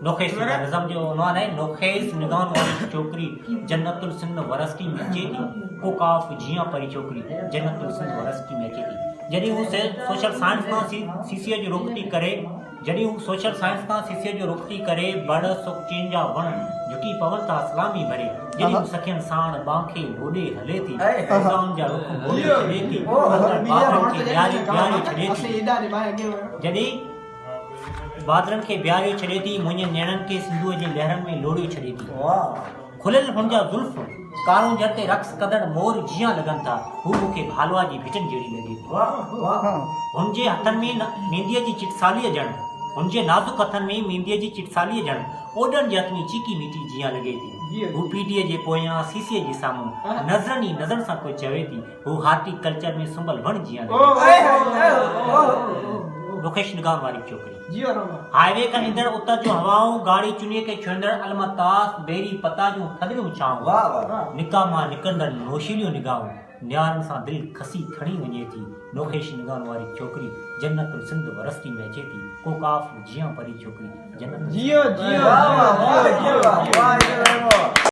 نوخيز نگاهه نظم جو عنوان آهي نوخيز نگاهن واري ڇوڪري جنت السنڌ ورسٽي ۾ اچي ٿي ڪو ڪاف جيان پري ڇوڪري جنت السنڌ ورسٽي ۾ اچي ٿي جڏهن هو سوشل سائنس کان سي سي جو رخ ٿي ڪري جڏهن هو سوشل سائنس کان سي سي جو رخ ٿي ڪري بڙ سڪ چين جا وڻ جهڪي پون ٿا سلامي ڀري جڏهن هو سکين ساڻ ٻانکي لوڏي هلي ٿي فضائن جا رخ موڙي ڇڏي ٿي اندر بادلن کي بيهاري ڇڏي ٿي جڏهن بادلن کي بيهاريو ڇڏي ٿي، منهنجي نيڻن کي سنڌوء جي لهرن ۾ لوڙهيو ڇڏي ٿي. کليل هن جا زلف ڪارونجهر تي رقص ڪندڙ مور جيان لڳن ٿا. هو مون کي ڀالوا جي ڀٽن جهڙي لڳي ٿي. هن جي هٿن ۾ مينديء جي چٽساليء ڄڻ هن جي نازڪ هٿن ۾ مينديء جي چٽساليء ڄڻ اوڏن جي هٿ ۾ چيڪي ميٽي جيان لڳي ٿي. هو پيڊيء جي پويان سيسيء جي سامهون نظرن ئي نظرن سان ڪجهه چوي ٿي. هو هارٽي ڪلچر ۾ سنبل وڻ جيان لڳي ٿي. لوڪيش نگاهن واري ڇوڪري. هاء وي کان ايندڙ اتر جون هوائون، ڳاڙهي چنيء کي ڇهندڙ المتاس، بيري پتا جون ٿڌڙيون ڇانون، نڪاح مان نڪرندڙ نوشيليون نگاهون، نيارن سان دل کسي کڻي وڃي ٿي. نوخيش نگاهن واري ڇوڪري جنت السنڌ ورسٽي ۾ اچي ٿي. ڪو ڪاف جيان پري ڇوڪري جنت السنڌ.